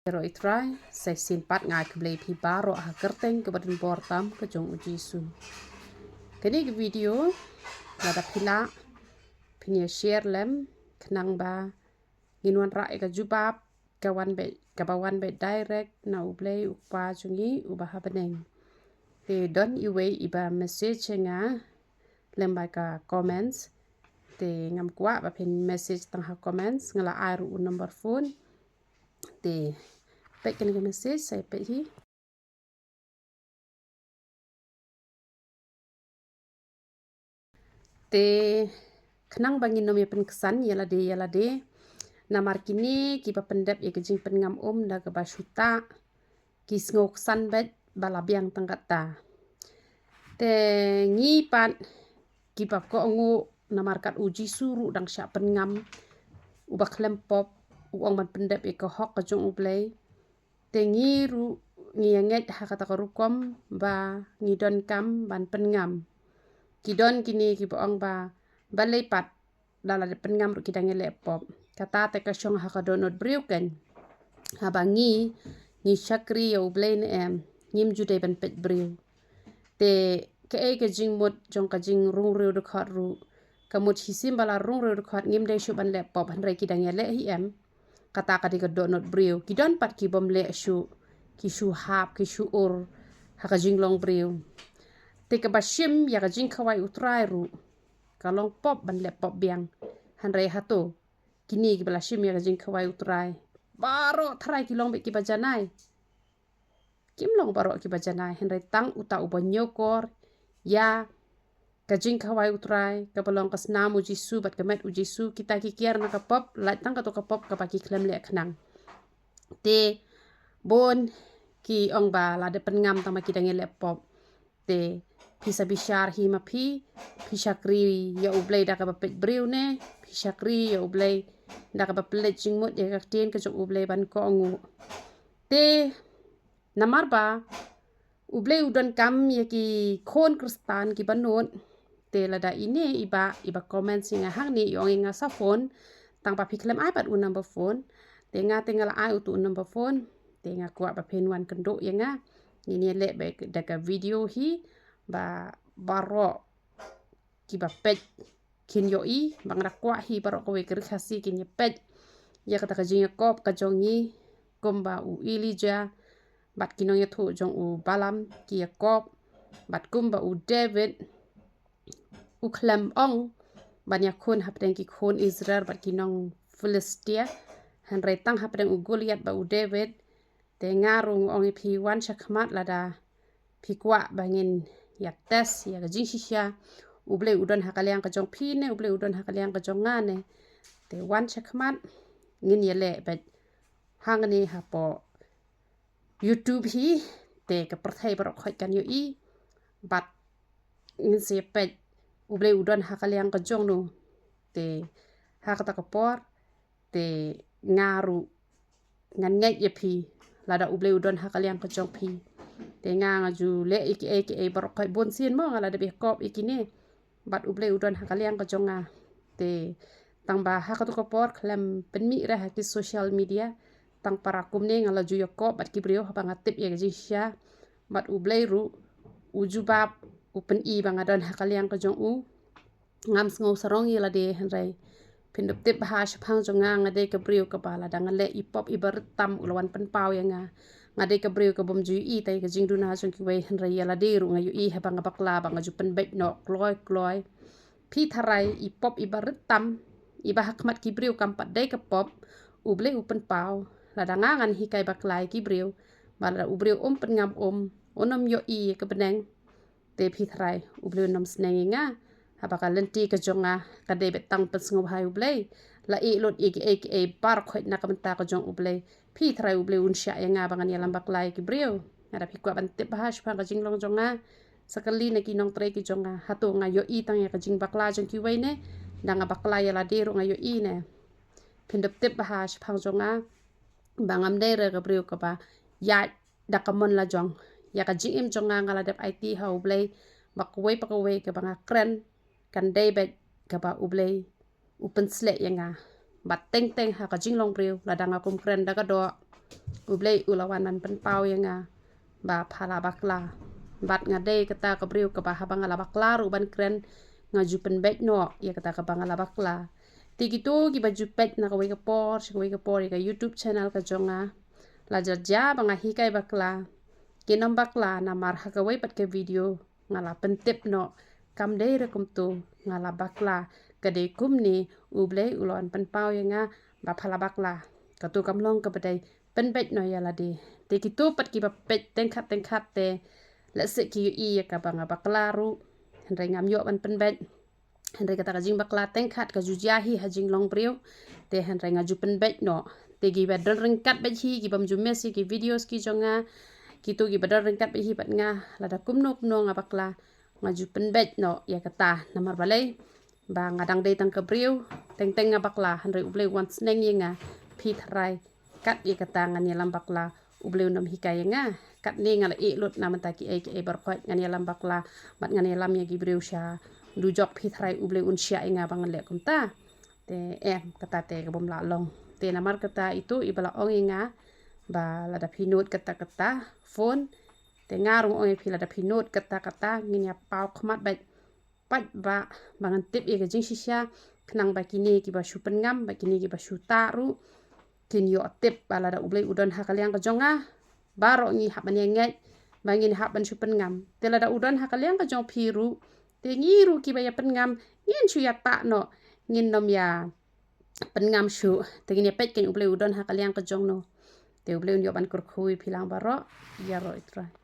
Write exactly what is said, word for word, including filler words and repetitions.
Ïaroh i Trai, sa shisien pat nga ai khublei phi baroh ha ka kyrteng kaba donbor tam ka jong u Jisu. Kane ka video, lada phi lah, phin ïa share lem, khnang ba ngin wanrah ïa ka jubab, ka wan beit, kaba wan beit direct na U Blei U Kpa jong ngi uba ha bneng. Te don iwei iba message ïa nga lem bad ka comments. Te ngam kwah ba phin message tang ha comments, nga la ai ruh u number phone. Te peit kane ka message, sa peit hi. Te khnang ba ngin ym ïa pynksan ïa lade ïa lade, namar kine kiba pyndep ïa ka jingpynngam um da kaba shu tah, ki sngew ksan beit ba la biang tang katta. Te ngi pat kiba kohnguh, namar kat u Jisu ruh dang shah pynngam, uba khlem pop, u ong ban pyndep ïa ka hok ka jong U Blei. Te ngi ruh ngi ïa ngeit ha kata ka rukom ba ngi donkam ban pynngam. Ki don kine kiba ong ba balei pat da la dep pynngam ruh ki dang ïaleh pop. Kata te ka shong ha ka dohnud briew kein. Haba ngi, ngi shakri ïa U Blei ne em, ngim ju dei ban peit briew. Te kaei ka jingmut jong ka jingrung riew dkhot ruh, ka mut shisien ba la rung riew dkhot ngim dei shuh ban leh pop, hynrei ki dang ïaleh hi em. Kata ka dei ka dohnud briew. Ki don pat ki bym leh shuh, ki shu hap, ki shu ur ha ka jinglong briew. Te kaba shim ïa ka jingkhawai U Trai ruh, ka long pop ban leh pop biang. Hynrei hato kine kiba la shim ïa ka jingkhawai U Trai, baroh tharai ki long beit kiba janai? Kim long baroh kiba janai, hynrei tang uta uba ñiewkor ïa ka jingkhawai U Trai, kaba long ka snam U Jisu bad ka met U Jisu, kita ki kiar na ka pop, lait tang kato ka pop kaba ki khlem leh khnang. Te bun ki ong ba la dep pynngam tang ba ki dang ïaleh pop. Te phi sa bishar hi ma phi, phi shakri ïa U Blei da kaba peit briew ne, phi shakri ïa U Blei da kaba pynleit jingmut ïa ka ktien ka jong U Blei ban kohnguh. Te namar ba U Blei u donkam ïa ki khun Khristan kiba nud. Te lada ine iba, iba comment ïa nga hangne, i ong ïa nga sa phone, tang ba phi khlem ai pat u number phone. Te nga te nga la ai utu u number phone. Te nga kwah ba phin wan kynduh ïa nga. Ngin ïaleh beit da ka video hi ba baroh kiba peit kin ïohi, ba nga da kwah hi baroh kawei ka Ri Khasi kin ïa peit ïa kata ka jingïakop ka jong ngi, kumba u Elijah bad ki nongïathuh jong u Balaam ki ïakop, bad kumba u David u khlem ong ban ïakhun hapdeng ki khun Israel bad ki nong Philistia, hynrei tang hapdeng u Goliath bad u David. Te nga ruh nga ong ïa phi, wan shakhmat lada phi kwah ba ngin ïa test ïa ka jingshisha, U Blei u don ha ka liang ka jong phi ne U Blei u don ha ka liang ka jong nga ne. Te wan shakhmat, ngin ïaleh beit hangne hapoh YouTube hi, te ka pyrthei baroh khoit kan ïohi, bad ngin sa ïa peit U Blei u don ha ka liang ka jong no. Te ha kata ka por, te nga ruh ngan ngeit ïa phi lada U Blei u don ha ka liang ka jong phi. Te nga nga ju leh ïa kiei kiei baroh khoit, bun sien mo nga la dep ïakop ïa kine, bad U Blei u don ha ka liang ka jong nga. Te tang ba ha katu ka por khlem pynmih re ha ki social media, tang para kumne nga la ju ïakop bad ki briew haba nga tip ïa ka jingshisha, bad U Blei ruh u jubab, u pyni ba nga don ha ka liang ka jong u. Ngam sngew sarong ïa lade, hynrei phin dup tip bha shaphang jong nga, nga dei ka briew kaba lada nga leh i pop iba rit tam, u la wan pynpaw ïa nga. Nga dei ka briew ka bym ju ïohi tang ïa ka jingduna jong kiwei, hynrei ïa lade ruh nga ïohi haba nga bakla, ba nga ju pynbeit noh kloi kloi. Phi tharai i pop iba rit tam, iba ha khmat ki briew kam pat dei ka pop, U Blei u pynpaw. Lada nga ngan hikai bakla ïa ki briew, ba lada u briew um pynngam um, un ym ïohi ïa ka bneng, te phi tharai U Blei un ym sneng ïa nga? Haba ka lynti ka jong nga ka dei beit tang pynsngewbha ïa U Blei, la ïeh lut ïa kiei kiei baroh khoit na ka bynta ka jong U Blei. Phi tharai U Blei un shah ïa nga ba ngan ïalam bakla ïa ki briew? Lada phi kwah ban tip bha shaphang ka jinglong jong nga, sa kylli na ki nongtrei ki jong nga, hato nga ïohi tang ïa ka jingbakla jong kiwei ne? Da nga bakla ïa lade ruh nga ïohi ne? Phin dup tip bha shaphang jong nga ba ngam dei re ka briew kaba ïaid da ka mon la jong. Ïa ka jingim jong nga nga la dep aiti ha U Blei, ba kawei pa kawei kaba nga kren kan dei beit kaba U Blei u pynsleh ïa nga. Bad teng teng ha ka jinglong briew, lada nga kum kren da ka doh, U Blei u la wan ban pynpaw ïa nga ba pha la bakla. Bad nga dei kata ka briew kaba haba nga la bakla ruh ban kren, nga ju pynbeit noh ïa kata kaba nga la bakla. Te kito kiba ju peit na kawei ka por sha kawei ka por ïa ka YouTube channel ka jong nga, la jia jia ba nga hikai bakla, kim nym bakla namar ha kawei pat ka video nga la pyntip noh, kam dei re kumto, nga la bakla. Ka dei kumne, U Blei u la wan pynpaw ïa nga ba pha la bakla. Kato kam long kaba dei, pynbeit noh ïa lade. Te kito pat kiba peit teng khat teng khat te, lehse ki ïohi ïa kaba nga bakla ruh, hynrei ngam ïoh ban pynbeit. Hynrei kata ka jingbakla teng khat ka ju jia hi ha jinglong briew. Te hynrei nga ju pynbeit noh. Te kiba don ryngkat beit hi, kibym ju miss ïa ki videos ki jong nga, kito kiba don ryngkat beit hi bad nga, lada kumno kumno nga bakla, nga ju pynbeit noh ïa kata. Namar balei? Ba nga dang dei tang ka briew, teng teng nga bakla, hynrei U Blei u wan sneng ïa nga. Phi tharai kat ïa kata ngan ïalam bakla, U Blei un nym hikai ïa nga. Katne nga la ïeh lut na mynta kiei kiei baroh khoit, ngan ïalam bakla bad ngan ïalam ïa ki briew sha dujok, phi tharai U Blei un shah ïa nga ba ngan leh kumta? Te em, kata te ka bym lah long. Te namar kata ito iba la ong ïa nga ba lada phi nud kata kata phone, te nga ruh nga ong ïa phi, lada phi nud kata kata, ngin ïa paw khmat bad pat ba, ba ngan tip ïa ka jingshisha, khnang ba kine kiba shu pynngam, ba kine kiba shu tah ruh kin ïoh tip ba lada U Blei u don ha ka liang ka jong nga, baroh ngi hap ban ïa ngeit ba ngin hap ban shu pynngam. Te lada u don ha ka liang ka jong phi ruh, te ngi ruh kiba ïa pynngam ngin shu ïa tah noh, ngin nym ïa pynngam shuh. Te ngin ïa peit kein U Blei u don ha ka liang ka jong no. Te U Blei un ïoh ban kyrkhu ïa phi lang baroh. Ïaroh ïa U Trai.